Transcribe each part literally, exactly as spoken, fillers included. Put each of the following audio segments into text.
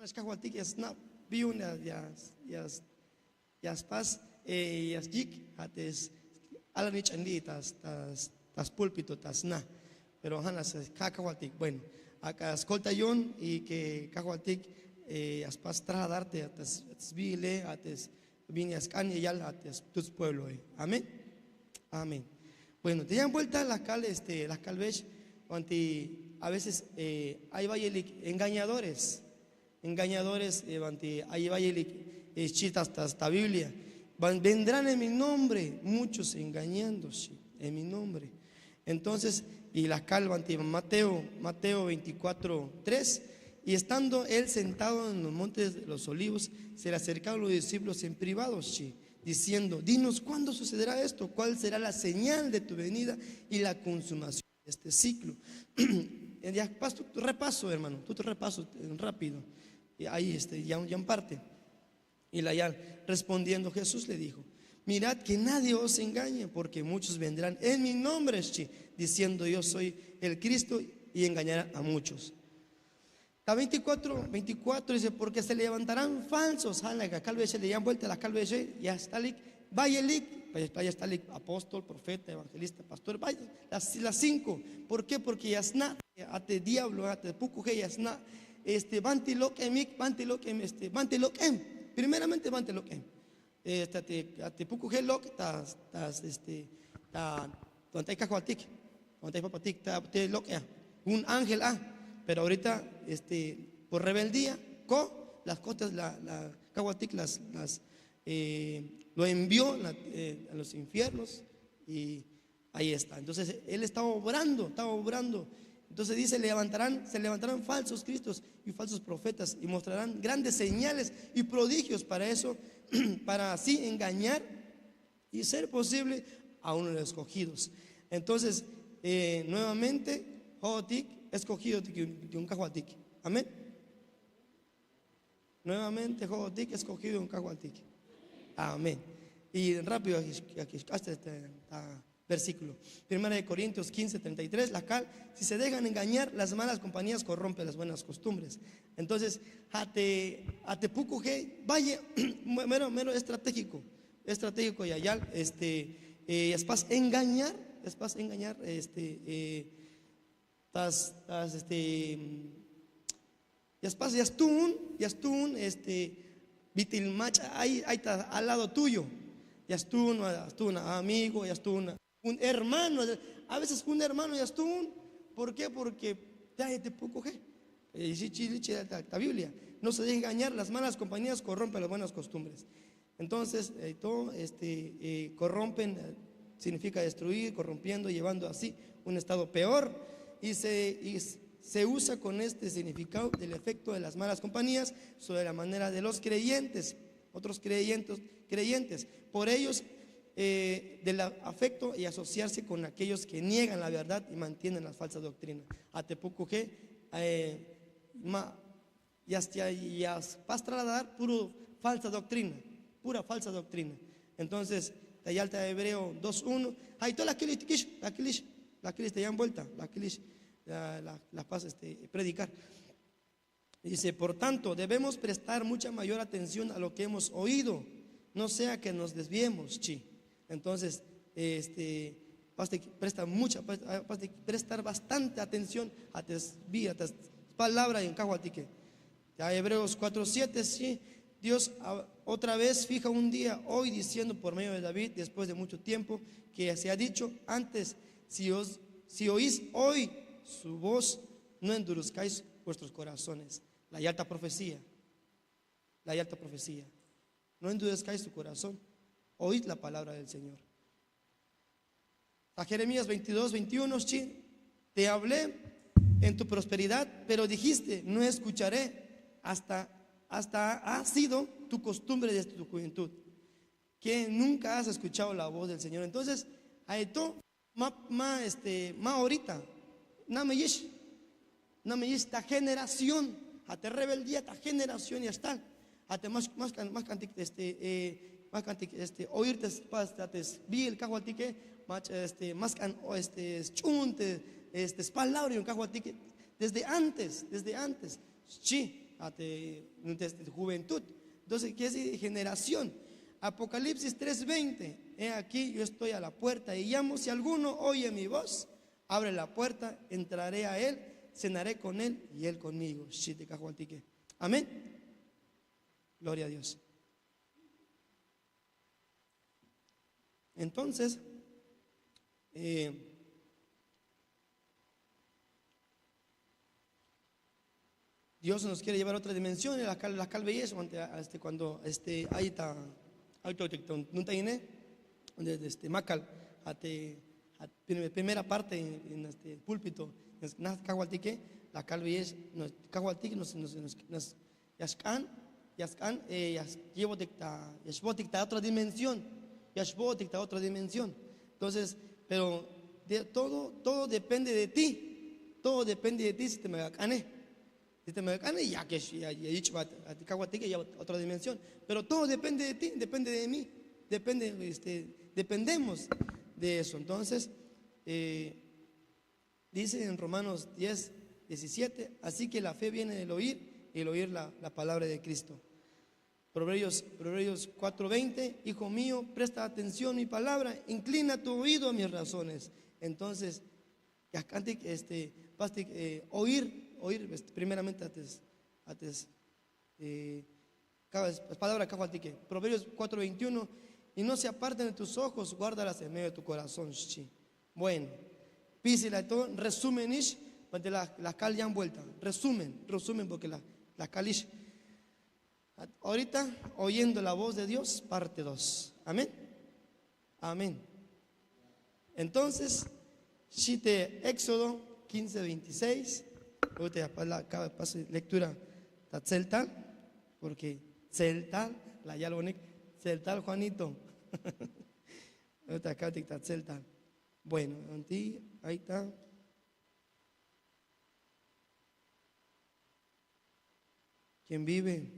Xkajwaltik ya sna' bi yu'un ya ya ya spas ya syik' a te alan ich'an li' ta spúlpito ta sna. Pero ja' nax kajwaltik, bueno, ak'a skoltayon y que kajwaltik ya spas trasladarte a te sbiile a te bin ya sk'an ya yal a te tut spuebloe. Amén. Amén. Bueno, te yan buelta la kal este la kalbex, banti a veces ay bayelik engañadores, engañadores banti ay bayelik xchi ta ta Biblia. Vendrán en mi nombre muchos engañando, en mi nombre. Entonces y la kal banti Mateo Mateo veinticuatro tres. Y estando él sentado en los montes de los olivos, se le acercaron los discípulos en privado, xchi, diciendo: dinos cuándo sucederá esto, cuál será la señal de tu venida y la consumación de este ciclo. Ya paso tu repaso, hermano, tu repaso rápido. Y ahí este ya ya parte. Y la ya respondiendo Jesús le dijo: mirad que nadie os engañe, porque muchos vendrán en mi nombre, xchi, diciendo: yo soy el Cristo, y engañarán a muchos. Ta veinticuatro veinticuatro dice: porque se levantarán falsos. Ja' la kalbexe le yan buelta la kalbexe ya stalik bayelik, ya stalik apóstol, profeta, evangelista, pastor, las cinco. ¿Por qué? Porque ya sna' a te diablo a te pukuje ya sna' este banti lok'emik, banti lok'em este banti lok'em. Primeramente banti lok'em. Este a te pukuje lok' ta ta este ta ta kajwaltik, ta papatik ta te lok'e a un ángel a. Pero ahorita este por rebeldía ko las cosas la kajwaltik las las lo envió a los infiernos. Y ahí está. Entonces él está obrando, está obrando. Entonces dice: levantarán se levantarán falsos cristos y falsos profetas y mostrarán grandes señales y prodigios para eso, para así engañar y ser posible a uno de los escogidos. Entonces nuevamente jo'otik escogido de un kajwaltik. Amén. Nuevamente jo'otik escogido un kajwaltik. Amén. Y rápido aquí aquí este versículo. Primera de Corintios quince treinta y tres la kal: si se dejan engañar, las malas compañías corrompen las buenas costumbres. Entonces a te a te pukuje baye mero mero estratégico, estratégico ya yal este ya spas engañar, ya spas engañar este tas tas este ya spas ya stuun ya stuun este bit'il mach'a ay ay ta al lado tuyo. Ya stuun ya stuun amigo, ya stuun un hermano. A veces un hermano ya stuun. ¿Por qué? Porque te ay te pukuje. Xchi xchi ta Biblia: no se dejen engañar, las malas compañías corrompen las buenas costumbres. Entonces todo este corrompen significa destruir, corrompiendo, llevando así un estado peor. Y se y se usa con este significado del efecto de las malas compañías sobre la manera de los creyentes, otros creyentes creyentes por ellos del afecto y asociarse con aquellos que niegan la verdad y mantienen la falsa doctrina. A te pukuje ma ya ya ya pas trasladar puro falsa doctrina, pura falsa doctrina. Entonces ta yal ta Hebreo dos uno ay to la kilixtikix la kilix la kilix ta yan buelta la kilix la pas este predicar. Dice: por tanto debemos prestar mucha mayor atención a lo que hemos oído, no sea que nos desviemos, xchi. Entonces este paste presta mucha paste prestar bastante atención a te sbi a te spalabra en kajwaltike. Ya Hebreos cuatro siete, sí, Dios otra vez fija un día hoy diciendo por medio de David, después de mucho tiempo que se ha dicho antes: si os si oís hoy su voz, no endurezcáis vuestros corazones. La yal ta profecía. La yal ta profecía. No endurezcáis tu corazón. Oíd la palabra del Señor. A Jeremías veintidós veintiuno, xchi: te hablé en tu prosperidad, pero dijiste: no escucharé. Hasta hasta ha sido tu costumbre desde tu juventud, que nunca has escuchado la voz del Señor. Entonces ay to ma ma este ma ahorita nameyix nameyix ta generación. A te rebeldía ta generación ya stal. A te ma ma k'antik este ma k'antik este oírte spas ta te sbiil kajwaltike, mach'a este ma sk'an este sch'uhunte este spalabra yu'un kajwaltike desde antes desde antes, xchi. a te, te juventud. Entonces, quiere decir generación. Apocalipsis tres veinte: "He aquí, yo estoy a la puerta y llamo. Si alguno oye mi voz, abre la puerta, entraré a él, cenaré con él y él conmigo." Xchi te Kajwaltike. Amén. Gloria a Dios. Entonces, eh, Dios nos quiere llevar a otra dimensión, la kal, la kalbeyex, cuando, este, cuando, este, ay ta, ay to, to, to, no ta ine, donde, este, makal, a te, a prim-, primera parte en, en este púlpito, es, na, Kajwaltike, la kalbeyex, nos, Kajwaltik nos, nos, nos, nos, ya xk'an, ya xk'an, eh, ya xbotik ta, ya xbotik ta otra dimensión, ya xbotik ta otra dimensión. Entonces, pero de, todo, todo depende de ti, todo depende de ti si te me ak'ane. Si te me ak'ane, ya que ya, ya yich' bat, a ti Kajwaltike, ya otra dimensión. Pero todo depende de ti, depende de mí, depende, este, dependemos de eso. Entonces, eh, dice en Romanos diez, diecisiete: "Así que la fe viene del oír, y el oír la, la palabra de Cristo". Proverbios, Proverbios cuatro veinte: "Hijo mío, presta atención a mi palabra, inclina tu oído a mis razones". Entonces, ya jk'antik, este, pastik, eh, oír, oír, este, primeramente a tes, a tes, eh, Ka-, es palabra Kajwaltike. Proverbios cuatro veintiuno: "Y no se aparten de tus ojos, guárdalas en medio de tu corazón", xchi. Bueno, pisil a to, resumen ix, porque la, la kal yan vuelta. Resumen, resumen, porque la, la kal ix. Ahorita, oyendo la voz de Dios, parte dos. Amén. Amén. Entonces, xchi te Éxodo quince veintiséis, ahorita ya pa-, la, acaba de pasar lectura ta tseltal, porque tseltal, la yalbonik, tseltal Juanito. Ahorita acá ta tseltal. Bueno, anti, ahí está. ¿Quién vive?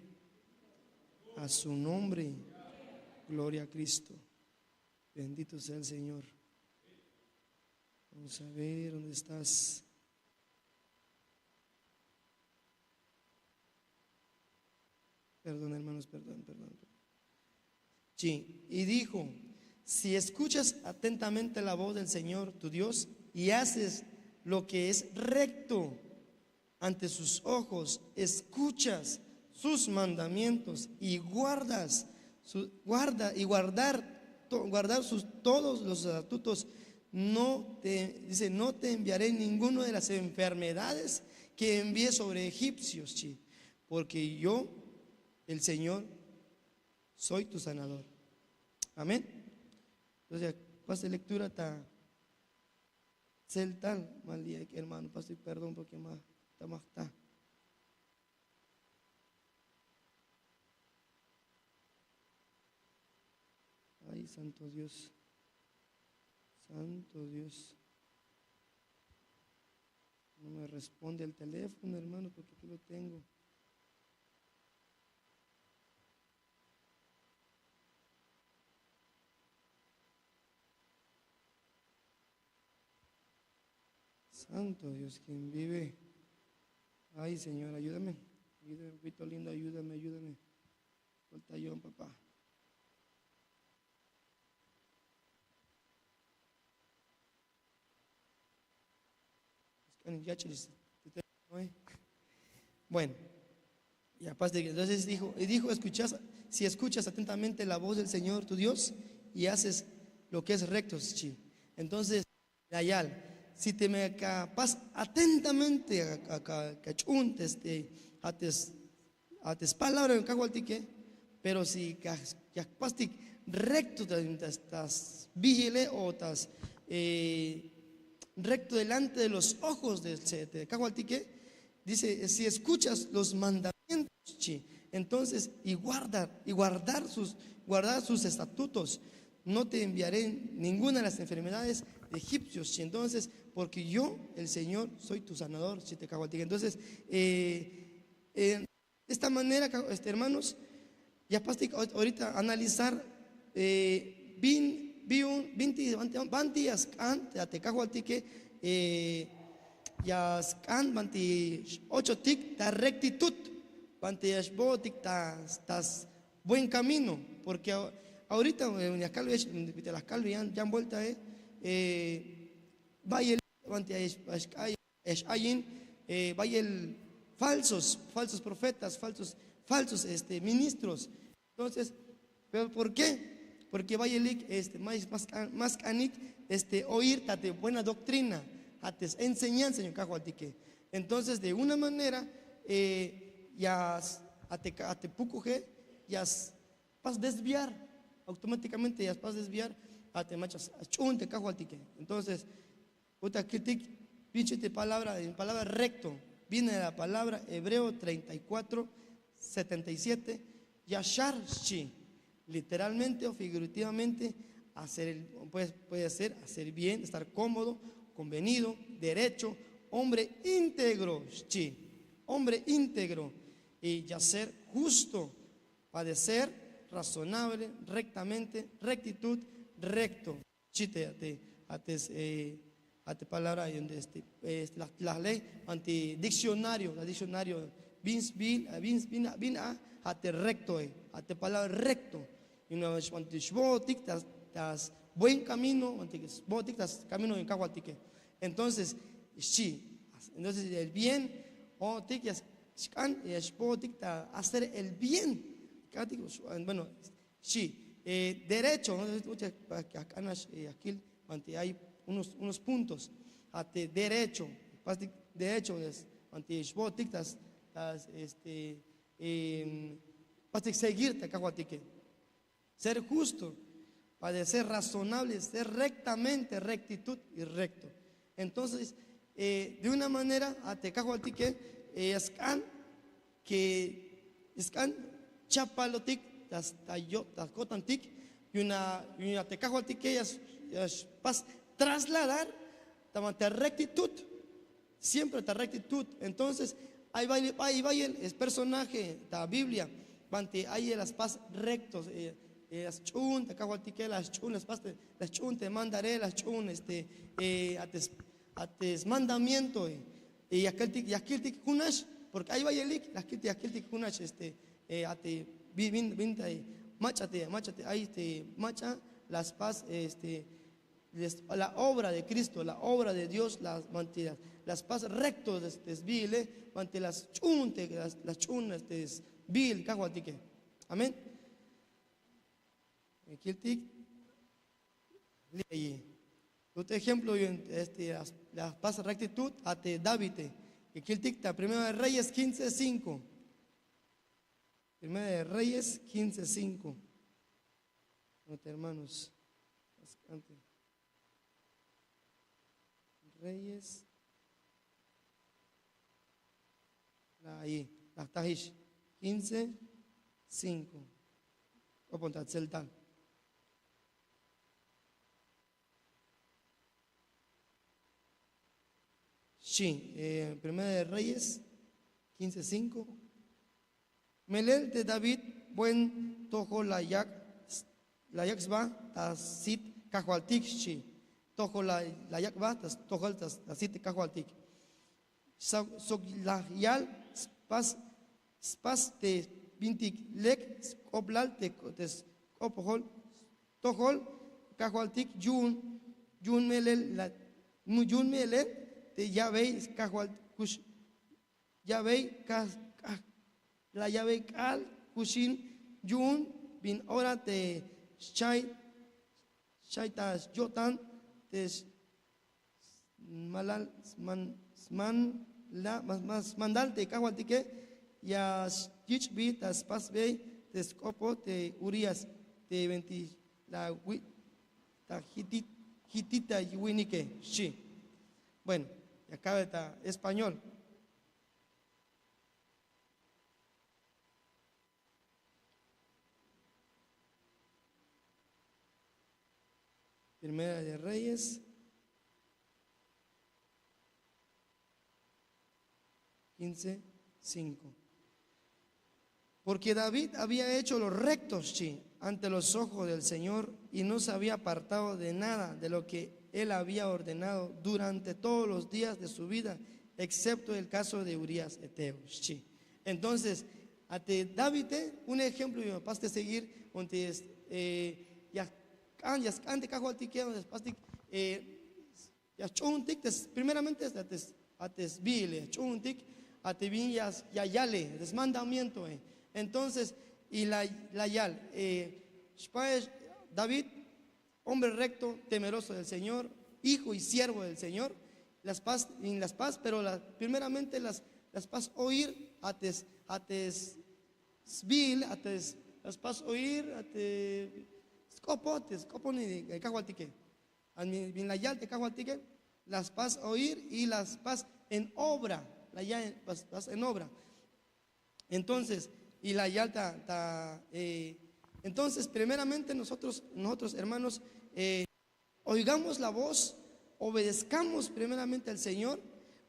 A su nombre. Gloria a Cristo. Bendito sea el Señor. Vamos a ver dónde estás. Perdón, hermanos, perdón, perdón. Sí, y dijo: "Si escuchas atentamente la voz del Señor, tu Dios, y haces lo que es recto ante sus ojos, escuchas sus mandamientos y guardas su, guarda y guardar, to-, guardar sus, todos los estatutos, no te, dice, no te enviaré ninguno de las enfermedades que envié sobre egipcios, sí, porque yo, el Señor, soy tu sanador". Amén. Entonces, pasa lectura ta tseltal, mal día, hermano, pasa perdón porque ma, ta ma ta. Ay, santo Dios. Santo Dios. No me responde el teléfono, hermano, porque aquí lo tengo. Santo Dios, ¿quién vive? Ay, Señor, ayúdame. Ayúdame, papito lindo, ayúdame, ayúdame. Falta yo, papá. Bueno, ya pasa, entonces dijo, y dijo: "Escuchas, si escuchas atentamente la voz del Señor tu Dios y haces lo que es recto, sí". Entonces, la yal, si te me acapas atentamente a, a, a, a ch'un, este, a tes, a te spalabra en Kajwaltike, pero si ka, ka pastik recto ta, ta, ta sbijile o ta, eh, recto delante de los ojos de, de Kajwaltike, dice, si escuchas los mandamientos, chi, entonces, y guardar, y guardar sus, guardar sus estatutos, no te enviaré ninguna de las enfermedades de egipcios, chi. Entonces, porque yo, el Señor, soy tu sanador, chi, te Kajwaltike. Entonces, eh, eh, de esta manera, este, hermanos, ya pastik ahorita analizar, eh, bin, bin, binti, banti, banti ya sk'an, ya te Kajwaltike, eh, ya sk'an, banti ochotik ta rectitud. Banti ya xbootik ta, ta buen camino, porque a-, ahorita, eh, ya kalbeyex, bit'il la kalbe yan, yan vuelta, eh, eh, bayel, banti ya x-, ya xk'ay, ya x-ayin, eh, bayel falsos, falsos profetas, falsos, falsos, este, ministros. Entonces, pero ¿por qué? Porque bayelik, este, más, más, más k'anik, este, oír ta te buena doctrina, a te enseñanza yu'un kajwaltike. Entonces, de una manera, eh, ya s-, a te, a te pukuje, ya spas desviar, automáticamente ya spas desviar, a te mach'a sch'uun te kajwaltike. Entonces, ut ya kiltik, pinche te palabra, en palabra recto, viene de la palabra hebreo treinta y cuatro, setenta y siete, yashar, xchi, literalmente o figurativamente, hacer el, pues, puede ser hacer bien, estar cómodo, convenido, derecho, hombre íntegro, xchi, hombre íntegro, y ya ser justo, padecer razonable, rectamente, rectitud, recto. Xchi te, a te, a te, eh, a te palabra, este, este, la, la ley, banti diccionario, la diccionario, bin, bin, bin, bin a, a te recto, eh, a te palabra recto. Y una vez, banti xbootik ta, ta buen camino, banti xbootik ta camino yu'un kajwaltike. Entonces, xchi, entonces el bien, ootik ya xk'an, ya xbootik ta hacer el bien. K'atik, bueno, xchi, eh, derecho, ¿no? Muchas, ya k'an nax, eh, ya kil, banti hay unos, unos puntos. A te derecho, pastik derecho, es, banti xbootik ta, ta, este, em, pastik seguir ta kajwaltike. Ser justo, padecer razonable, ser rectamente, rectitud y recto. Entonces, eh, de una manera, a te kajwaltike, eh, ya sk'an que, ya sk'an chapalotik, ta, ta yo, ta ko'tantik, yu'un a, yu'un a te kajwaltike ya, ya spas trasladar ta, ta rectitud. Siempre ta rectitud. Entonces, ay bayel, ay bayel, es personaje ta Biblia, banti ay la spas rectos, eh, eh, la sch'uun ta kajwaltike, la sch'uun, la spas te, la sch'uun te mandare, la sch'uun, este, eh, a te, a te smandamiento, eh, y ya kiltik, ya kiltik jun nax, porque ay bayelik, la kiltik, ya kiltik jun nax, este, eh, a te, bin, bin, bin, ta, mach'a te, mach'a te, ay te, mach'a la spas, este, les-, la obra de Cristo, la obra de Dios, la, banti la spas recto, este, sbiile, banti la sch'uun te, la, la sch'uun, este, sbiil kajwaltike. Amén. Kiltik, li' ayi. Ut ejemplo yu'un, este, la, la spas rectitud a te David, eh, kiltik ta Primera de Reyes quince cinco. Primera de Reyes quince cinco. Ut hermanos, Reyes. La ayi, la jtajix. Quince cinco. K'opon ta tseltal. Xchi, eh, Primera de Reyes, quince cinco. Melel te David buen tojol la yak', la yak' sba ta sit kajwaltik, xchi. Tojol la, la yak' sba ta tojol ta, ta sit kajwaltik. Sok, sok la yal spas, spas te bintik lek sk'oplal te, te sk'opojol tojol kajwaltik yu'un, yu'un melel la, yu'un melel te yabey kajwal kux, yabey ka, ka, la yabey k'aal kuxin yu'un bin ora te xchay, xchay ta yo'tan te smalal, sman, sman, la, ma, ma, smandal te kajwaltike, ya yich' bi ta spasbey te sk'opo te Urías te veinti, la wi, ta hitita, hitita winike, xchi. Bueno, ya kabe ta español. Primera de Reyes quince cinco. Porque David había hecho lo recto, xchi, ante los ojos del Señor, y no se había apartado de nada de lo que él había ordenado durante todos los días de su vida, excepto el caso de Urías eteo, xchi. Entonces, A te Davide, un ejemplo ya pas te seguir, onte ya sk'an, ya sk'an te Kajwaltike, onte ya spastik, ya sch'uhuntik, primeramente a te sbiile ya sch'uhuntik a te bin ya yale, te smandamientoe. Entonces, y la yal, xpaex David, hombre recto, temeroso del Señor, hijo y siervo del Señor, la spas, pero primeramente la spas oir a te, a te sbiil, a te, la spas oir a te sk'opoj, te sk'opoj ni Kajwaltike. Bin la yal te Kajwaltike, la spas oir y la spas en obra, la yal, la spas en obra. Entonces, y la yal ta, ta, eh, entonces, primeramente nosotros, nosotros hermanos, eh, oigamos la voz, obedezcamos primeramente al Señor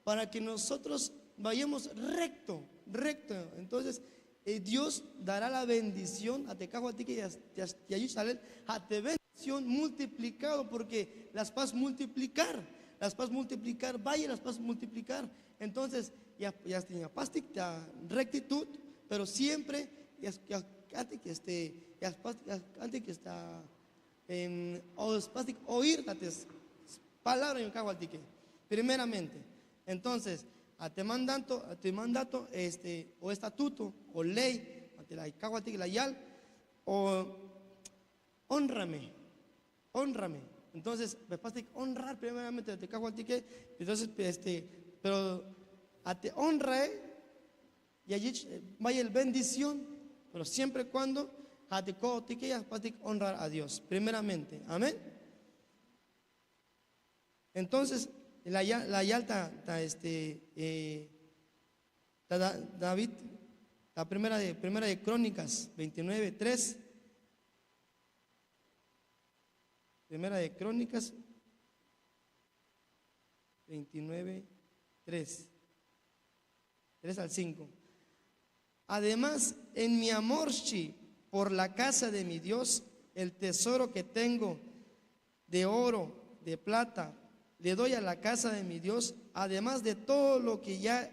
para que nosotros vayamos recto, recto. Entonces, eh, Dios dará la bendición a te Kajwaltike ya, ya, ya, a te bendición multiplicado, porque la spas multiplicar, la spas multiplicar, vaya, la spas multiplicar. Entonces, ya, ya, ya pastik ta rectitud, pero siempre ya, ya, antes que este, ya, pas- ya, antes que está em, o spastik oir ta te s- palabra yu'un Kajwaltike, primeramente. Entonces, a te mandato, a te mandato, este, o estatuto, o ley, a te la Kajwaltike la yal, o honrame, honrame. Entonces, me pastik honrar primeramente a te Kajwaltike, entonces, este, pero a te honrae, ya yich, eh, bayel bendición, pero siempre cuando a te ko'otike ya pastik honrar a Dios, primeramente. Amén. Entonces, la, ya- la yal ta, ta, este, eh, ta Da- David, la primera de, primera de Crónicas veintinueve tres, primera de Crónicas veintinueve tres, tres al cinco. Además, en mi amor, xchi, por la casa de mi Dios, el tesoro que tengo de oro, de plata, le doy a la casa de mi Dios, además de todo lo que ya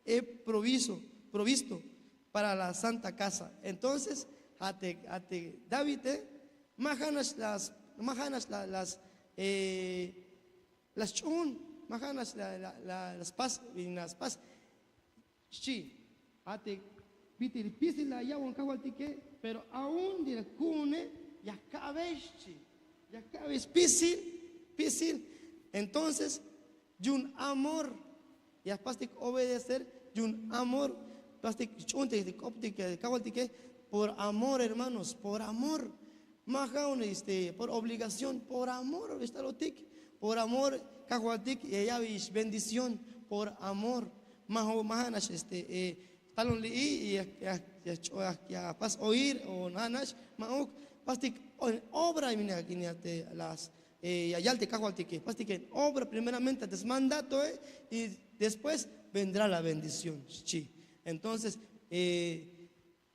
he proviso- provisto para la santa casa. Entonces, a te, a te David, eh, ma ja'nax las, ma ja'nax la- las, eh, la sch'uhun, ma ja'nax la- la- la- la spas, bin la spas, xchi, a te bit'il spisil la ya'bon Kajwaltike, pero aún te la ku'une ya ka'be, xchi, ya ka'be spisil, spisil. Entonces, yu'un amor, ya pastik obedecer yu'un amor, pastik sch'uhuntik te k'optik Kajwaltike, por amor, hermanos, por amor. Ma ja'on, este, por obligación, por amor, xtalotik, por amor, Kajwaltik ya ya'beyix bendición, por amor. Ma ja'nax, este, eh, talon li'i y ya- ya- ya- ya pas oir o ja'nax, ma'uk, pastik en obra, mira, mira, te las, eh, ya yal te Kajwaltike, pastik en obra primeramente a te smandatoe, eh, y después vendrá la bendición, xchi. Entonces, eh,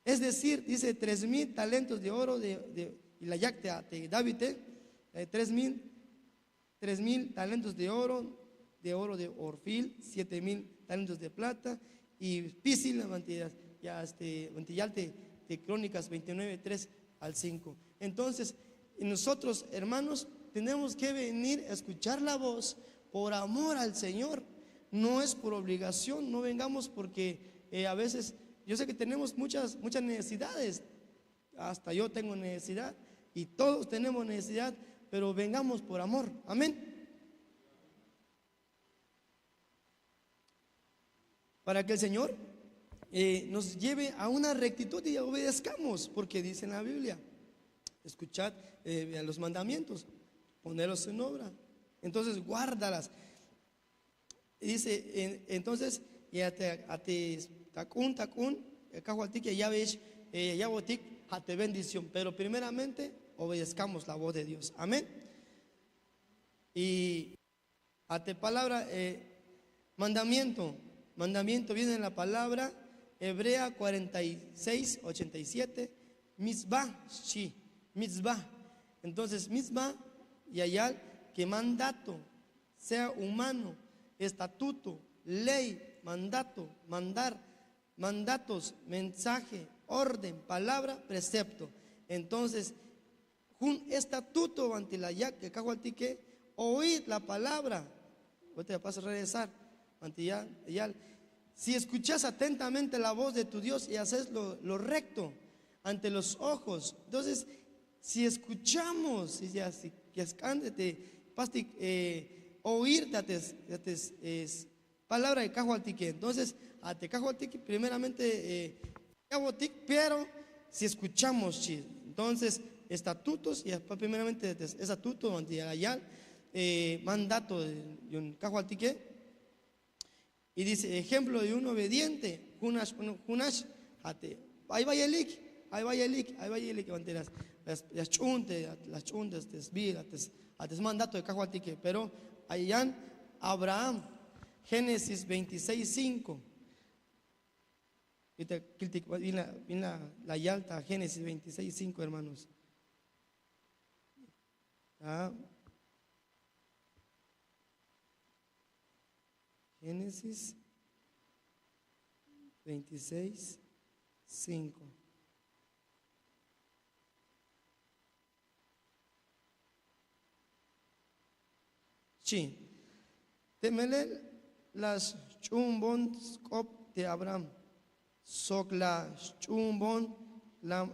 es decir, dice, tres mil talentos de oro de, de- y la yak te, te David, eh, tres mil, tres mil talentos de oro, de oro de Orfil, siete mil talentos de plata, y spisil, ya, este, yal te, te Crónicas veintinueve tres al cinco. Entonces, nosotros, hermanos, tenemos que venir a escuchar la voz por amor al Señor. No es por obligación, no vengamos porque, eh, a veces, yo sé que tenemos muchas, muchas necesidades, hasta yo tengo necesidad y todos tenemos necesidad, pero vengamos por amor. Amén. Para que el Señor, eh, nos lleve a una rectitud y obedezcamos, porque dice en la Biblia, escuchad, eh, a los mandamientos, ponerlos en obra. Entonces, guárdalas. Y dice, en- entonces, y a te, a te tak'un, tak'un, eh, Kajwaltik ya ya'beyix, eh, ya ya'botik a te bendición. Pero primeramente, obedezcamos la voz de Dios. Amén. Y a te palabra, eh, mandamiento. Mandamiento viene de la palabra hebrea cuarenta y seis ochenta y siete, mitzvah, xchi, mitzvah. Entonces, mitzvah ya yal que mandato, sea humano, estatuto, ley, mandato, mandar, mandatos, mensaje, orden, palabra, precepto. Entonces, jun estatuto banti la yak' te kajwaltike, oíd la palabra. Ahorita ya pasa a regresar. Banti ya, ya, si escuchas atentamente la voz de tu Dios y haces lo, lo recto ante los ojos. Entonces, si escuchamos, si ya, si ya sk'an te pastik, eh, oír, ta te, ta te, es, palabra de kajwaltike. Entonces, a te kajwaltike, primeramente, eh, yabotik, pero si escuchamos, chi. Entonces, estatutos, y después, primeramente, es-, estatuto, donde ya, ya, eh, mandato de, de un kajwaltike. Y dice, ejemplo de un obediente, junash, junash, ate, ay bayelik, ay bayelik, ay bayelik, banti las, las, las ch'unte, las ch'unte, este, sbi, ate, ate mandato de kajwaltike, pero ayan Abraham, Génesis veintiséis cinco. Ahorita kiltik, bin la, bin la, la yal ta Génesis veintiséis cinco, hermanos. Ah. Génesis veintiséis cinco. Xchi, te melel la xch'uunbon sk'op te Abraham, sok la xch'uunbon la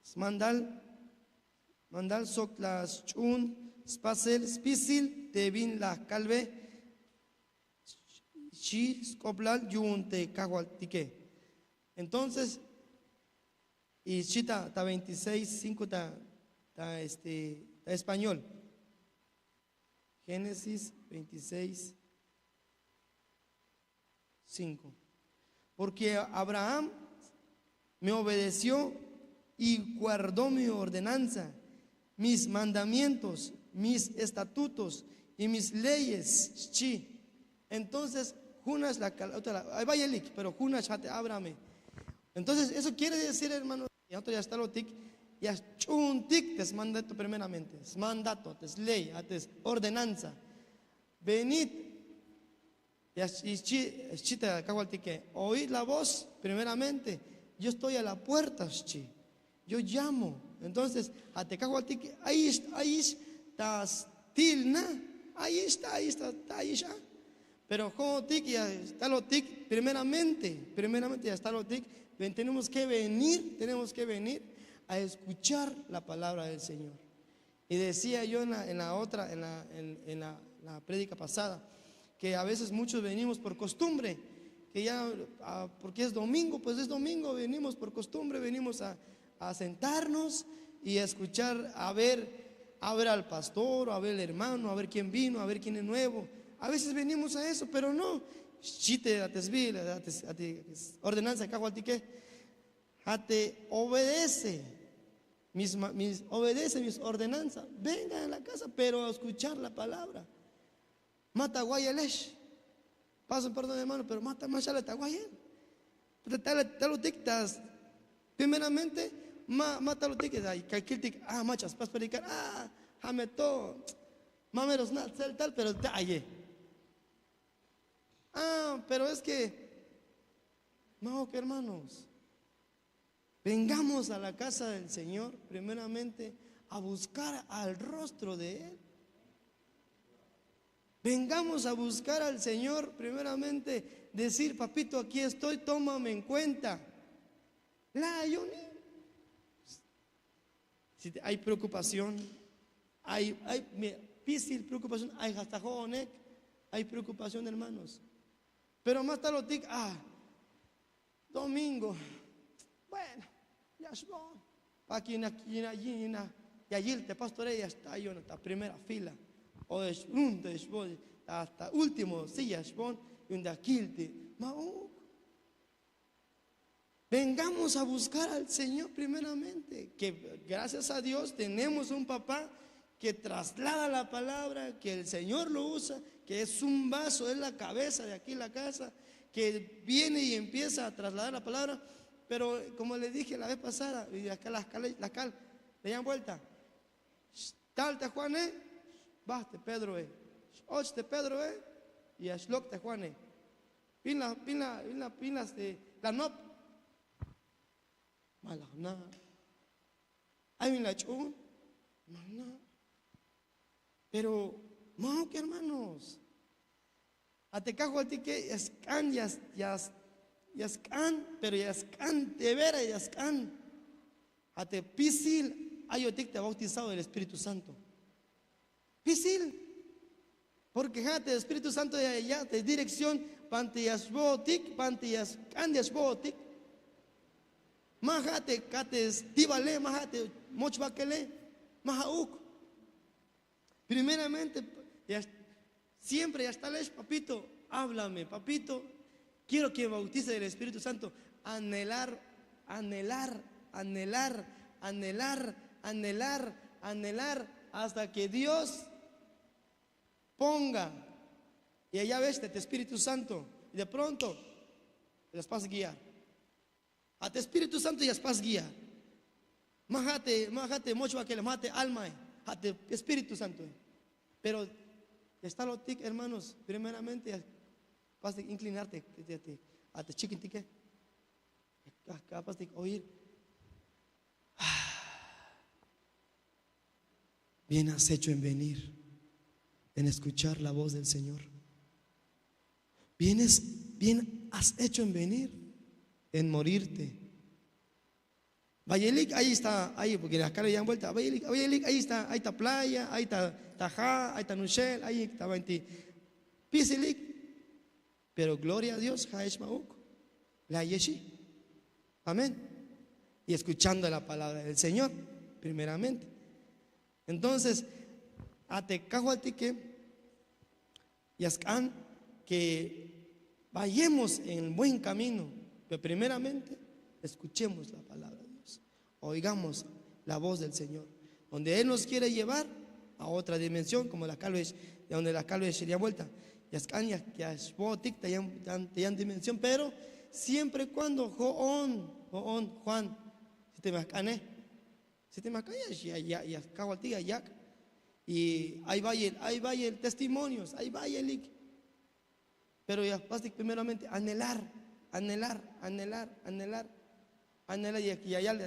smandal, mandal sok la xch'uun spasel spisil te bin la kalbe, xchi sk'oplal yu'un te kajwaltike. Entonces, y xchi ta, ta veintiséis cinco ta, ta, este, ta español. Génesis veintiséis cinco. Porque Abraham me obedeció y guardó mi ordenanza, mis mandamientos, mis estatutos y mis leyes, xchi. Entonces, junash la kal-, otra la, ay bayelik, pero junash ja' te Abrahame. Entonces, eso quiere decir, hermano, ya xtalotik, ya xch'uuntik te smandato primeramente, smandato, te sley, a te ordenanza. Venid, ya xchi, xchi te kajwaltike, oíd la voz primeramente, yo estoy a la puerta, xchi. Yo llamo. Entonces, a te kajwaltik, ayix, ayix ta stil na, ayix ta, ayix ta, ta ayix a. Pero jo'otik ya xtalotik, primeramente, primeramente ya xtalotik, ven, tenemos que venir, tenemos que venir a escuchar la palabra del Señor. Y decía yo en la, en la otra, en la, en, en la, la prédica pasada, que a veces muchos venimos por costumbre, que ya, ah, porque es domingo, pues es domingo, venimos por costumbre, venimos a, a sentarnos y a escuchar, a ver, a ver al pastor, o a ver al hermano, a ver quién vino, a ver quién es nuevo. A veces venimos a eso, pero no. Xchi te, a te sbi, a te, a te ordenanza, kajwaltike. Ja' te obedece mis, ma-, mis, obedece mis ordenanzas. Vengan a la casa, pero a escuchar la palabra. Ma ta wayelex. Paso perdón, hermano, pero ma ta, ma xale ta wayel. Ta, ta, talotik ta, primeramente, ma, ma talotik, ay, ka kiltik, ah, mach'a spas predicar, ah, ja' me to, ma mero sna' tseltal, pero te aye. Ah, pero es que, ma'uk, hermanos. Vengamos a la casa del Señor, primeramente, a buscar al rostro de Él. Vengamos a buscar al Señor, primeramente, decir, papito, aquí estoy, tómame en cuenta. La ayuni. Si te, ay preocupación, ay, ay, me, pisil preocupación, ay, hasta jo'onek, ay preocupación, hermanos. Pero ma talotik, ah, domingo. Bueno, ya xbon. Pa' que yina, yina, yina, ya yil te pastore, ya está, yo, ta primera fila. O xbon, te xbon, hasta último, sí, ya xbon, yu'un ya yil te. Ma'uk. Vengamos a buscar al Señor primeramente, que gracias a Dios tenemos un papá que traslada la palabra, que el Señor lo usa, que es un vaso, es la cabeza de aquí la casa, que viene y empieza a trasladar la palabra. Pero como le dije la vez pasada, y acá la cal, la cal, le dan vuelta. Tal te Juane, baj te Pedroe. X'och te Pedroe, y ya xlok' te Juane. Bin la bin la bin la bin la este la nop. Ma la jna'. Ay bin la ch'uun. Ma jna'. Pero ma'uk, hermanos. A te kajwaltike ya sk'an ya ya ya sk'an pero ya sk'an de vera ya sk'an. A te pisil ayotik te bautizado del espíritu santo. Pisil. Porke ja' te espíritu santo ya ya te direkción banti ya xbootik banti ya sk'an ya xbootik. Ma ja' te ka te stibale ma ja' te mochbakele. Ma ja'uk. Primeramente ya siempre ya xtalex papito, háblame papito. Quiero que bautice del espíritu santo. Anhelar, anhelar, anhelar, anhelar, anhelar, anhelar hasta que dios ponga y allá ves de tu espíritu santo. Y de pronto las vas a guiar. A te espíritu santo ya spas guía. Ma ja' te ma ja' te mochbakele ma ja' te almae. Ja' te espíritu santoe. Pero ya stalotik hermanos primeramente ya spas inclinarte. A te chikintike. Kapastik oír. Bien has hecho en venir en escuchar la voz del señor. Bien has hecho en venir en morirte. Bayelik ahí está ahí porque la cara ya vuelta bayelik bayelik ahí está ahí está playa ahí está taja ahí está nushel ahí está bainti. Pisilik. Pero gloria a dios ja' ech ma'uk. La yeshi. Amén. Y escuchando la palabra del señor primeramente. Entonces a te kajwaltike ya sk'an que vayemos en buen camino. Pero primeramente escuchemos la palabra de dios. Oigamos la voz del señor donde él nos quiere llevar a otra dimensión como la kalbex. Donde la kalbex ya vuelta ya sk'an ya xbootik te yan dimensión pero siempre y kuando jo'on jo'on juan. Si te me jk'ane si te me jk'ane ya kajwaltik ya yak'. Y ay bayel ay bayel testimonios ay bayelik. Pero ya jpastik primeramente anhelar anhelar anhelar anhelar anhelar ya yal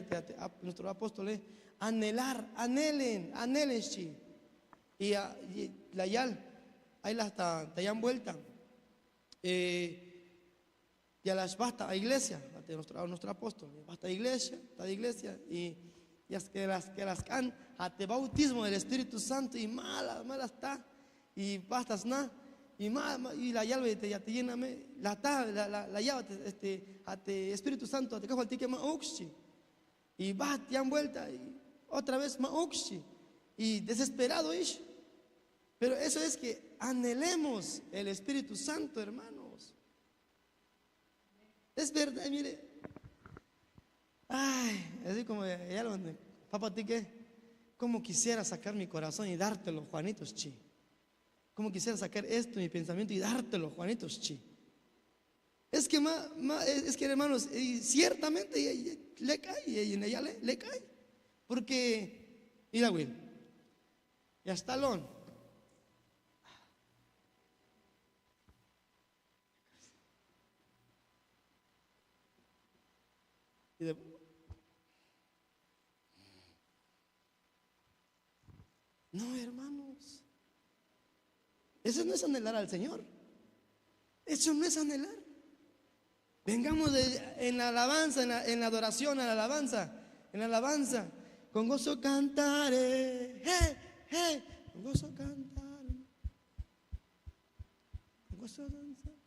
nuestro apóstole. Anhelar anhelen anhelen xchi. Y la yal ay la ta yan vuelta. Ya la xbajta a iglesia. Nuestro apóstol bajta iglesia ta iglesia y ya la sk'an a te bautismo del espíritu santo y ma la ma la sta. Y bajta sna y ma ma y la yalbe te ya te yename la ta la la ya'bat este a te espíritu santo a te kajwaltike ma'uk xchi. Y bajt yan vuelta y otra vez ma'uk xchi. Y desesperado ix. Pero eso es que anhelemos el espíritu santo hermanos. Es verdad mire. Ay así como ya lo papatike. Como quisiera sacar mi corazón y dártelo juanito xchi. Como quisiera sacar esto mi pensamiento y dártelo juanito xchi. Es que ma ma es que hermanos ciertamente lek ay. Lek ay. Porque mira wil ya stalon. No hermanos. Eso no es anhelar al señor. Eso no es anhelar. Vengamos en la alabanza en la adoración en la alabanza en la alabanza. Con gozo cantare. Con gozo cantare. Con gozo danzare.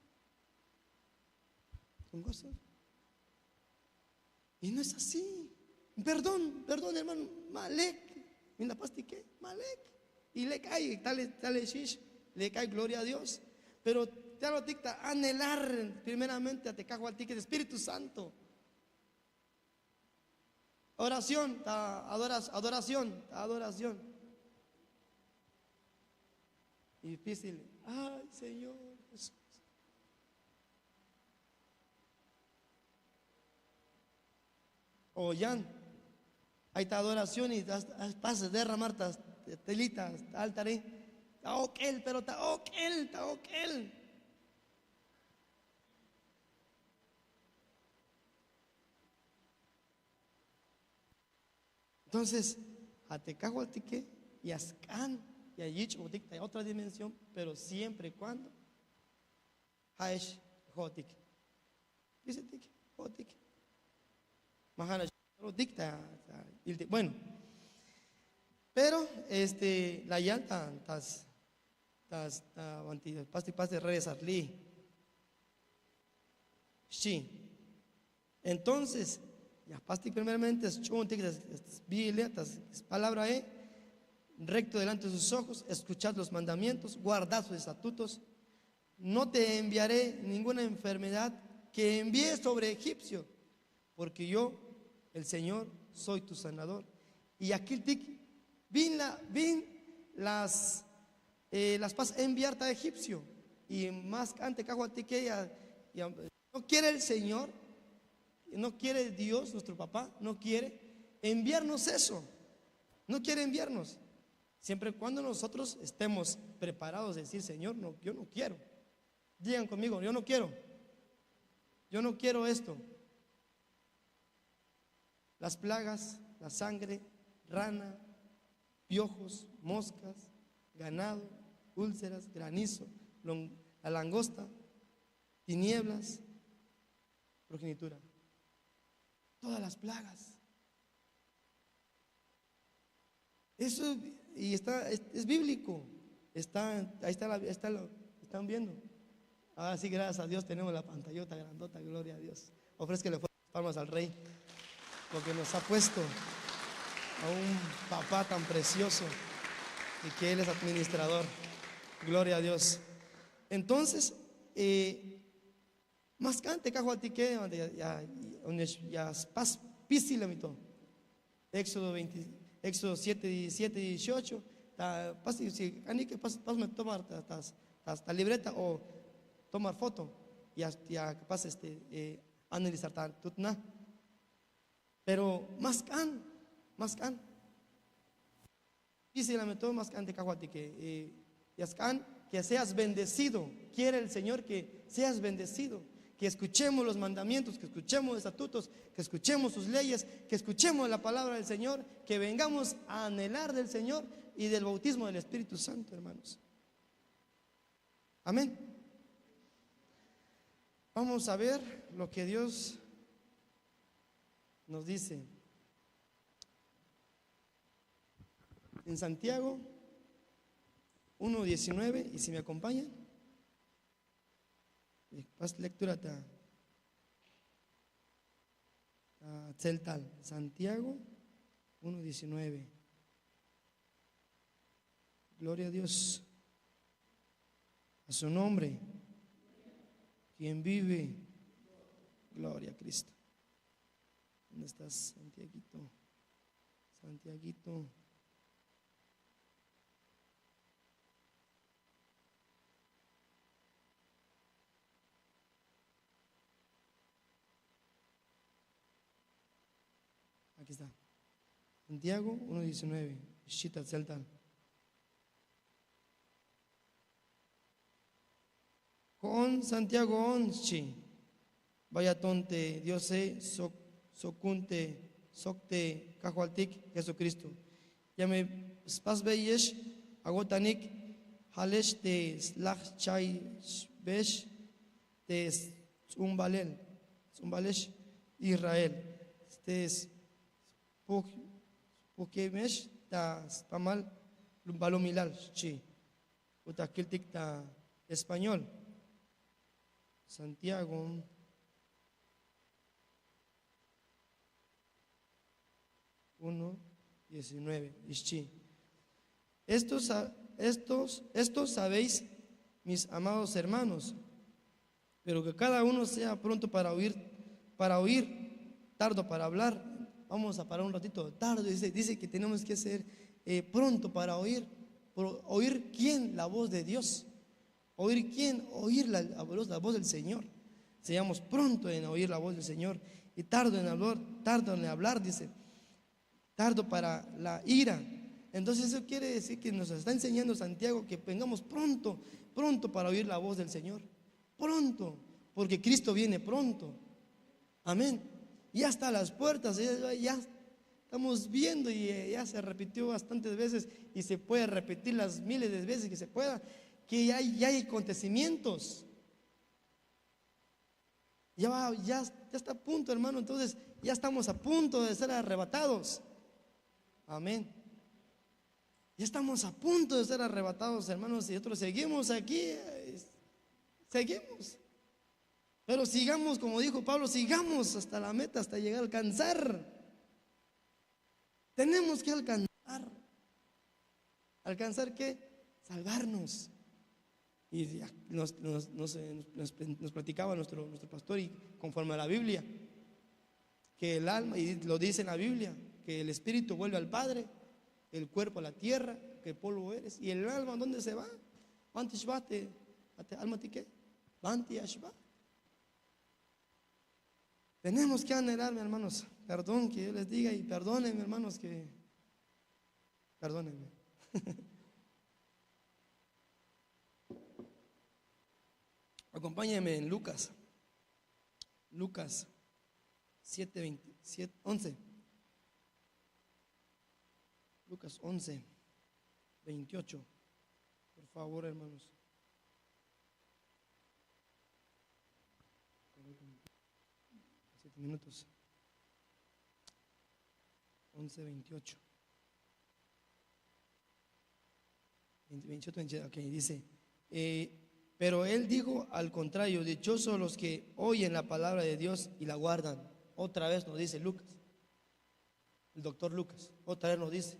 Con gozo. Y no es así. Perdón perdón hermano. Malek. Mina pastike malek. Y lek ay tal tal eshix. Lek ay gloria a dios. Pero tal otik ta anhelar primeramente a te kajwaltik el espíritu santo. Oración ta adoración ta adoración. Difícil. Ay señor jesús. O yan ay ta adoración y ta pase derramar ta telita ta altar. Ta ok'el pero ta ok'el ta ok'el. Entonces, ja' te kajwaltike ya sk'an, ya yich'botik ta otra dimensión, pero siempre y cuando ja'ex jo'otik. Dicetik jo'otik. Ma ja'nax jo'otik ta, ta iltik. Bueno, pero este, la yal ta, ta, ta, ta, banti, pastik, pastik regresar li. Xchi. Entonces, ya jpastik primeramente, sch'uuntik Biblia, ta spalabrae, recto delante de sus ojos, escuchad los mandamientos, guardad sus estatutos. No te enviaré ninguna enfermedad que envié sobre egipcio, porque yo, el Señor, soy tu sanador. Y ya kiltik bin la, bin las, eh, las jpas enviar ta egipcio. Y ma sk'an te kajwaltike ya, ya, no quiere el Señor, no quiere Dios, nuestro papá, no quiere enviarnos eso. No quiere enviarnos. Siempre y cuando nosotros estemos preparados de decir, Señor, no, yo no quiero. Digan conmigo, yo no quiero. Yo no quiero esto. Las plagas, la sangre, rana, piojos, moscas, ganado, úlceras, granizo, lon-, la langosta, tinieblas, progenitura. Todas las plagas. Eso, y está, es, es bíblico. Está, ahí está la, está lo, están viendo. Ahora sí, gracias a Dios, tenemos la pantallota grandota, gloria a Dios. Ofrézcale fuertes palmas al Rey, porque nos ha puesto a un papá tan precioso y que Él es administrador. Gloria a Dios. Entonces, eh, ma sk'an te kajwaltike, ya, ya, ya spas spisil a mito. Éxodo veinte, Éxodo siete, diecisiete, dieciocho. Ta, pas, si, ani que pas, pas me tomar ta, ta, ta, ta libreta o tomar foto. Ya, ya capaz, este, eh, analizar ta, tutna. Pero ma sk'an, ma sk'an. Spisil a mito, ma sk'an te kajwaltike, eh, ya sk'an, que seas bendecido. Quiere el Señor que seas bendecido, que escuchemos los mandamientos, que escuchemos los estatutos, que escuchemos sus leyes, que escuchemos la palabra del Señor, que vengamos a anhelar del Señor y del bautismo del Espíritu Santo, hermanos. Amén. Vamos a ver lo que Dios nos dice. En Santiago uno diecinueve, y si me acompañan, pas lectura ta, ta tseltal, Santiago uno diecinueve. Gloria a Dios. A su nombre. Quien vive. Gloria a Cristo. ¿Dónde estás, Santiaguito? Santiaguito. Aquí está. Santiago uno diecinueve. Xchi ta tseltal. Jo'on Santiagoon xchi, bay a ton te Diose sok, sokun te, sok te Kajwaltik Jesucristo. Ya me spasbeyex awo'tanik, ja'lex te slaj cha'ybex te sts'umbalel, sts'umbalex Israel, te spuj, spujkemex ta spamal balumilal xchi. Uta kiltik ta español. Santiago uno diecinueve, y xchi. Estos, sa- estos, estos sabéis, mis amados hermanos, pero que cada uno sea pronto para oír, para oír, tardo para hablar. Vamos a parar un ratito. Tardo, dice, dice que tenemos que ser, eh, pronto para oír. Pro- ¿Oír quién? La voz de Dios. ¿Oír quién? Oír la, la voz, la voz del Señor. Seamos pronto en oír la voz del Señor y tardo en hablar, tardo en hablar, dice, tardo para la ira. Entonces eso quiere decir que nos está enseñando Santiago que vengamos pronto, pronto para oír la voz del Señor. Pronto, porque Cristo viene pronto. Amén. Ya está a las puertas, ya, ya está estamos viendo y eh, ya se repitió bastantes veces y se puede repetir las miles de veces que se pueda, que ya, ya hay acontecimientos. Ya, va- ya, ya está a punto, hermano. Entonces, ya estamos a punto de ser arrebatados. Amén. Ya estamos a punto de ser arrebatados, hermanos. Y nosotros seguimos aquí. Eh, seguimos. Pero sigamos, como dijo Pablo, sigamos hasta la meta, hasta llegar a alcanzar. Tenemos que alcanzar. ¿Alcanzar qué? Salvarnos. Y ya nos, nos- nos, eh, nos- nos- nos platicaba nuestro, nuestro pastor y conforme a la Biblia, que el alma, y lo dice en la Biblia, que el espíritu vuelve al Padre, el cuerpo a la tierra, que polvo eres, y el alma, ¿dónde se va? ¿Banti shba te, a te alma ti qué? ¿Banti ashba? Tenemos que anhelar, mi hermanos. Perdón que yo les diga y perdónenme, hermanos, que perdónenme. Acompáñenme en Lucas. Lucas siete veinte, siete, once. Lucas once, veintiocho. Por favor, hermanos. Siete minutos. Once veintiocho. Veinte, veintiocho, veintiocho, ok, dice, eh, pero él dijo al contrario, dichosos los que oyen la palabra de Dios y la guardan. Otra vez nos dice Lucas, el doctor Lucas, otra vez nos dice,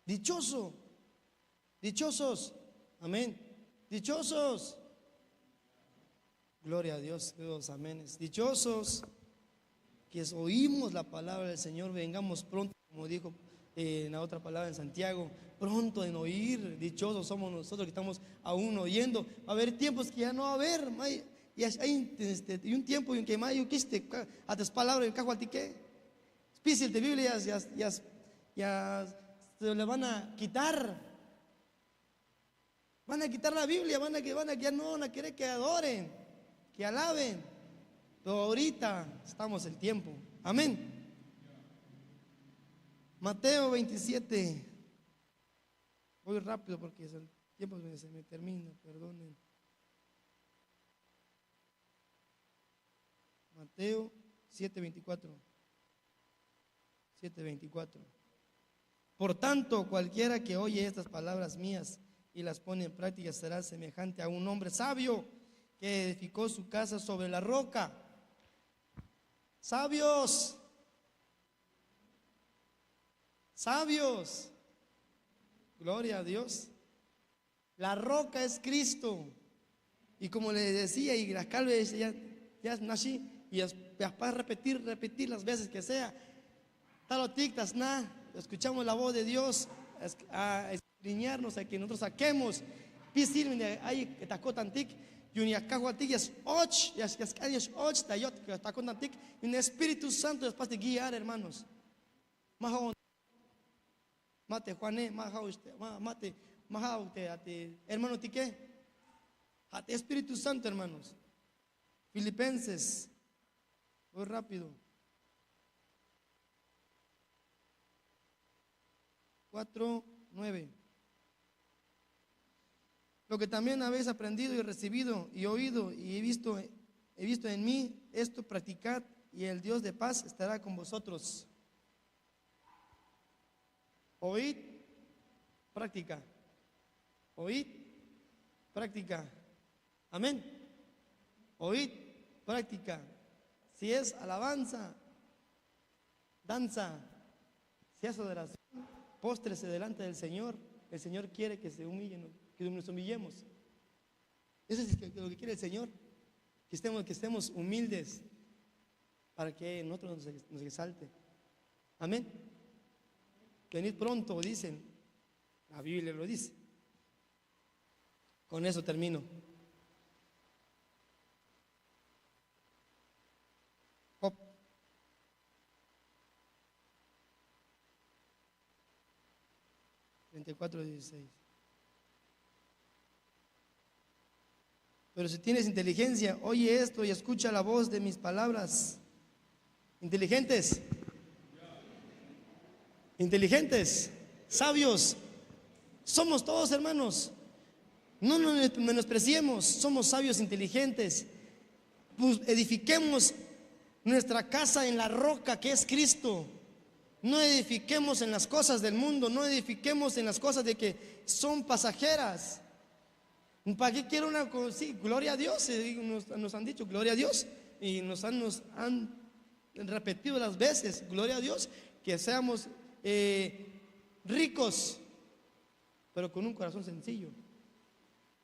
dichoso, dichosos, amén, dichosos. Gloria a Dios, que los amenes. Dichosos que oímos la palabra del Señor, vengamos pronto, como dijo eh, en la otra palabra en Santiago, pronto en oír. Dichosos somos nosotros que estamos aún oyendo. Va a haber tiempos que ya no va a haber, ma-, ya hay, este, y un tiempo en que mayo quiste a tus palabras el cajo a ti qué. Especial de Biblia ya, ya, ya se le van a quitar. Van a quitar la Biblia, van a que van a que ya no van a querer que adoren, que alaben. Pero ahorita estamos el tiempo. Amén. Mateo veintisiete. Voy rápido porque el tiempo se me termina, perdonen. Mateo siete veinticuatro. Siete veinticuatro. Por tanto, cualquiera que oye estas palabras mías y las pone en práctica será semejante a un hombre sabio que edificó su casa sobre la roca. Sabios. Sabios. Gloria a Dios. La roca es Cristo. Y como les decía, y las calves ya, ya nací, y es- ya para repetir, repetir las veces que sea. Talotik, tasna, escuchamos la voz de Dios, es- a escudriñarnos, a que nosotros saquemos. Pisil, mira, ay, takotantik, y un yakahuatik, ya es och, ya es, ya es, ya es och, tayot, takotantik, y un Espíritu Santo, después de guiar, hermanos. Más Mate Juane, ma ja'uk te, ma, mate, ma ja'uk te, a te hermano tike. A te Espíritu Santo, hermanos. Filipenses, voy rápido. Cuatro, nueve. Lo que también habéis aprendido y recibido y oído y he visto, he visto en mí, esto practicad, y el Dios de paz estará con vosotros. Oíd, práctica. Oíd, práctica. Amén. Oíd, práctica. Si es alabanza, danza, si es adoración, póstrese delante del Señor. El Señor quiere que se humillen, que nos humillemos. Eso es lo que quiere el Señor, que estemos, que estemos humildes para que nosotros nos, nos exalte. Amén. Venid pronto, dicen. La Biblia lo dice. Con eso termino. Job. Treinta y cuatro dieciséis. Pero si tienes inteligencia, oye esto y escucha la voz de mis palabras. Inteligentes. Inteligentes, sabios, somos todos hermanos. No nos menospreciemos, somos sabios, inteligentes. Pues edifiquemos nuestra casa en la roca que es Cristo. No edifiquemos en las cosas del mundo, no edifiquemos en las cosas de que son pasajeras. ¿Para qué quiero una cosa? Sí, gloria a Dios, eh, nos, nos han dicho, gloria a Dios, y nos han, nos han repetido las veces, gloria a Dios, que seamos eh, ricos, pero con un corazón sencillo.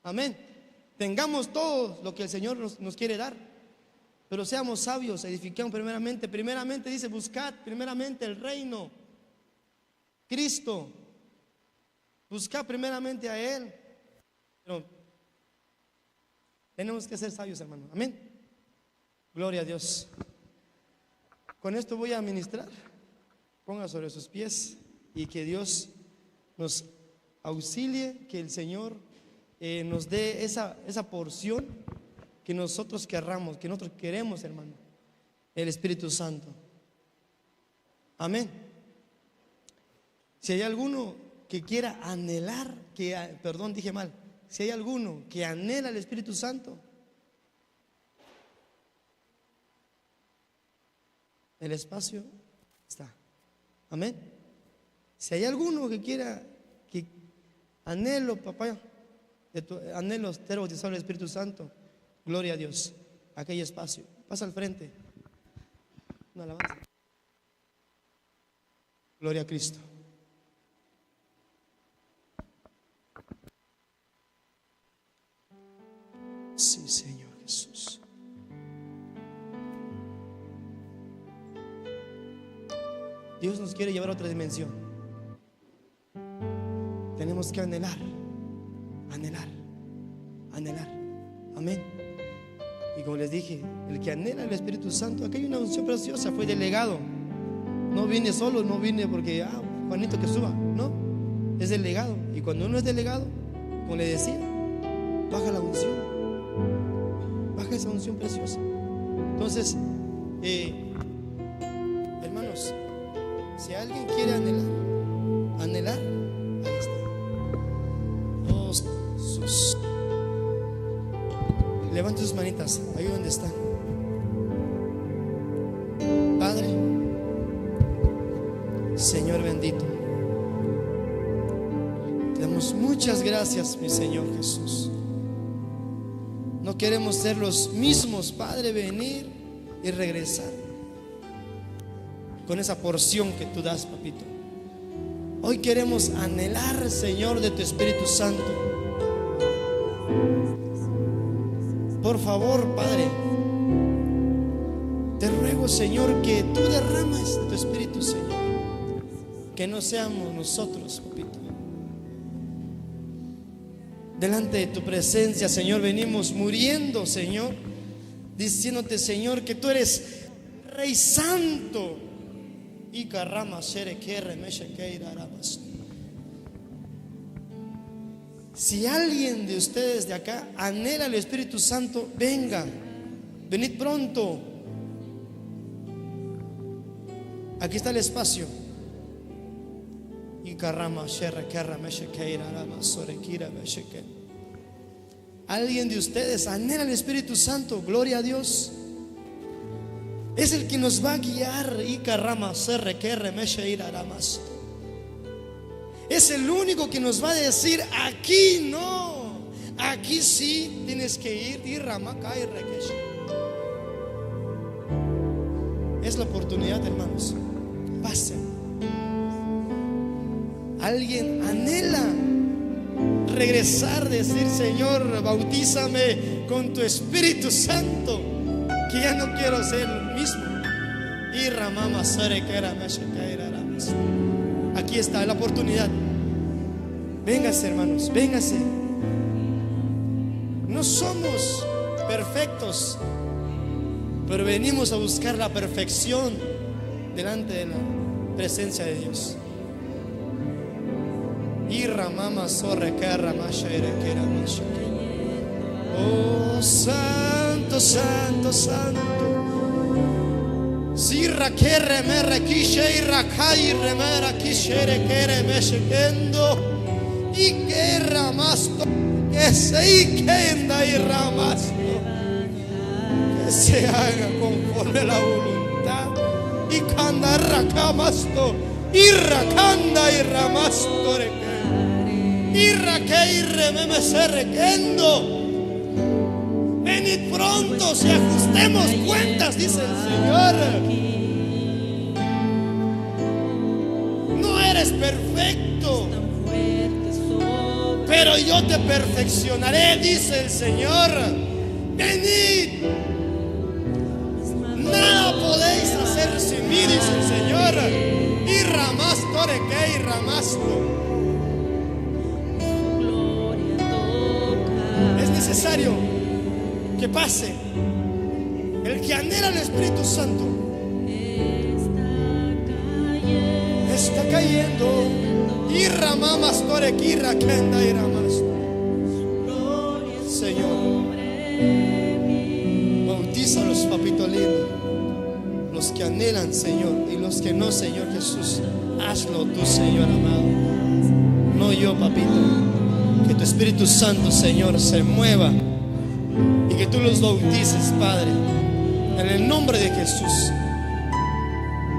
Amén. Tengamos todo lo que el Señor nos, nos quiere dar, pero seamos sabios, edifiquemos primeramente. Primeramente dice, buscad primeramente el reino, Cristo. Buscad primeramente a Él. Pero tenemos que ser sabios, hermano. Amén. Gloria a Dios. Con esto voy a ministrar. Ponga sobre sus pies y que Dios nos auxilie, que el Señor eh, nos dé esa, esa porción que nosotros querramos, que nosotros queremos, hermano. El Espíritu Santo. Amén. Si hay alguno que quiera anhelar, que, ah, perdón, dije mal, si hay alguno que anhela el Espíritu Santo, el espacio está. Amén. Si hay alguno que quiera, que anhelo, papá, de tu anhelo ser bautizado en el Espíritu Santo, gloria a Dios. Aquí hay espacio. Pasa al frente. Una alabanza. Gloria a Cristo. Sí, Señor Jesús. Dios nos quiere llevar a otra dimensión. Tenemos que anhelar, anhelar, anhelar. Amén. Y como les dije, el que anhela el Espíritu Santo, aquí hay una unción preciosa, fue delegado. No vine solo, no vine porque, ah, Juanito que suba, no. Es delegado. Y cuando uno es delegado, como le decía, baja la unción. Baja esa unción preciosa. Entonces, eh, hermanos, si alguien quiere anhelar, anhelar, ahí está. Oh, sus. Levante sus manitas, ahí donde están. Padre, Señor bendito, te damos muchas gracias, mi Señor Jesús. No queremos ser los mismos, Padre, venir y regresar con esa porción que tú das, papito. Hoy queremos anhelar, Señor, de tu Espíritu Santo. Por favor, Padre, te ruego, Señor, que tú derrames de tu Espíritu, Señor. Que no seamos nosotros, papito. Delante de tu presencia, Señor, venimos muriendo, Señor, diciéndote, Señor, que tú eres Rey Santo. Y carrama shere kere meshe keira ramas. Si alguien de ustedes de acá anhela el Espíritu Santo, venga. Venid pronto. Aquí está el espacio. Y carrama shere kere meshe keira ramas sore kira meshe ke. Alguien de ustedes anhela el Espíritu Santo, gloria a Dios. Es el que nos va a guiar. Y carrama shere kere meshe ira ramas. Es el único que nos va a decir, aquí no, aquí sí tienes que ir. Y rama kai rekesh. Es la oportunidad, hermanos. Pasen. Alguien anhela regresar, decir, Señor, bautízame con tu Espíritu Santo, que ya no quiero ser el mismo. Y ramama sare que era meshe que era ramas. Aquí está la oportunidad. Véngase, hermanos, véngase. No somos perfectos, pero venimos a buscar la perfección delante de la presencia de Dios. Y ramama sorre que ramasha era que era masha. Oh, santo, santo, santo. Si rakere me rakishe, rakay reme rakishe, rekere me shekendo. Y que ramasto, que se y que enda y ramasto. Que se haga conforme a la voluntad. Y kanda rakamasto, y rakanda y ramasto reke. Y rake y reme me se rekendo. Venid pronto, si ajustemos cuentas, dice el Señor. No eres perfecto, pero yo te perfeccionaré, dice el Señor. Venid. Nada podéis hacer sin mí, dice el Señor. Y ramasto reke y ramasto. Es necesario que pase. El que anhela el Espíritu Santo está cayendo. Y ramamas torekira kenda y ramas. Señor, bautízalos, papito lindo. Los que anhelan, Señor, y los que no, Señor Jesús, hazlo tú, Señor amado. No yo, papito. Que tu Espíritu Santo, Señor, se mueva y que tú los bautices, Padre, en el nombre de Jesús.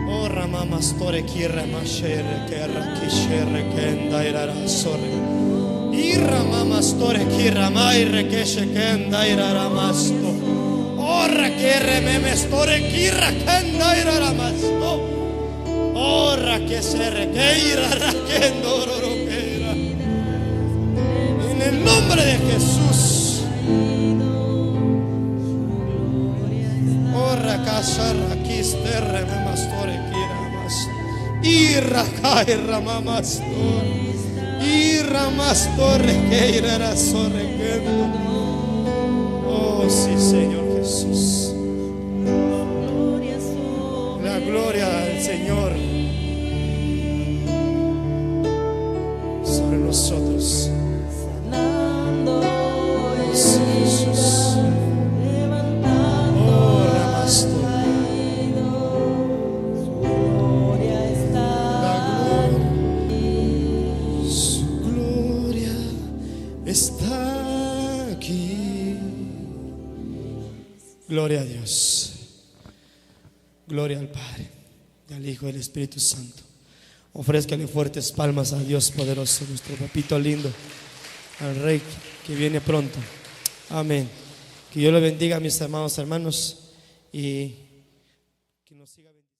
Oh, ramamas torekira mashere. Kerra kishe reke ndairara sore. Irra mama store kirra maire keshe kendairara masto. Orra kerre meme store kirra kendairara masto. Orra keshe reke irara kendororo kera. En el nombre de Jesús. Orra kasharra kisterre meme store kirra masto. Irra kairra mamastor. Irra mastor rekeirara sorrekendo. Oh, sí, Señor Jesús. La gloria al Señor sobre nosotros. Oh, sí, Jesús. Oh, Ramastor. La gloria, su gloria está aquí. Gloria a Dios. Gloria al Padre, y al Hijo, y al Espíritu Santo. Ofrézcale fuertes palmas a Dios poderoso, nuestro papito lindo, al Rey que viene pronto. Amén. Que Dios lo bendiga, mis amados hermanos, y que nos siga bendiciendo.